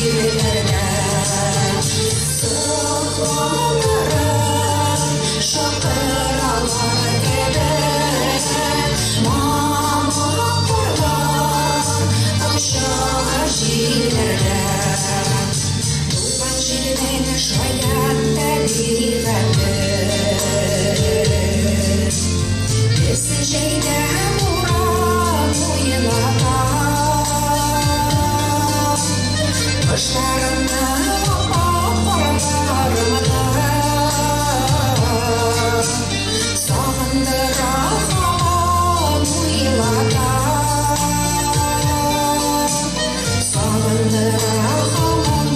җирләрдә. Сокланырым чокыралар кебек, мамык карлар оча җилләрдә. Туган җирнең шаян табигате, Безне җәйдә буран уйлата. Кышларында ап-ак карларымны Сагындыра һаман уйлата. Сагындыра һаман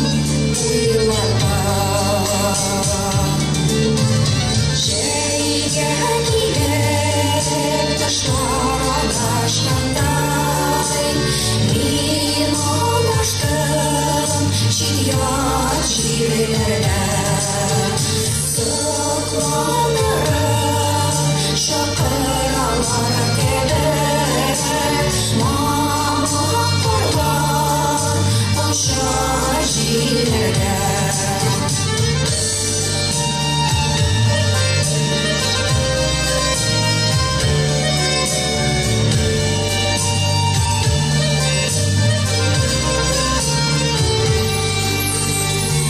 уйлата. Җәйгә килеп кышлар адашкандай, Мин адаштым чит-ят җирләрдә. Сокланырым чокыралар кебек, Мамык карлар оча җилләрдә.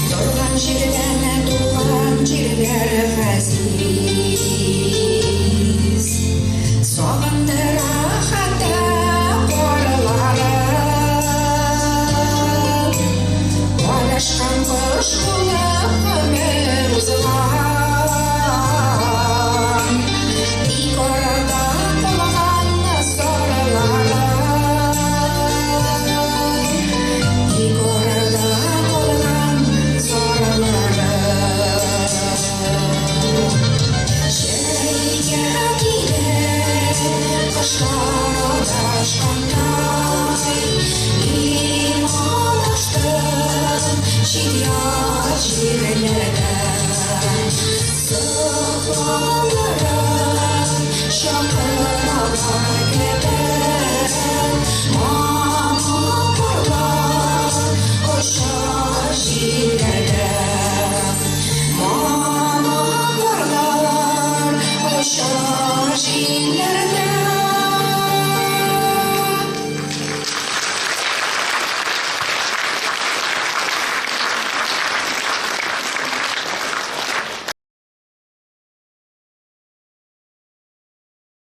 Торган җирдән туган җирләр газиз, Сагындыра хәтта карлары. Адашкан кош булып гомер узган, Тик арада калган зарлары. Тик арада калган зарлары. Җәйгә килеп кышлар адашкандай, Мин адаштым чит-ят җирләрдә. Сокланырым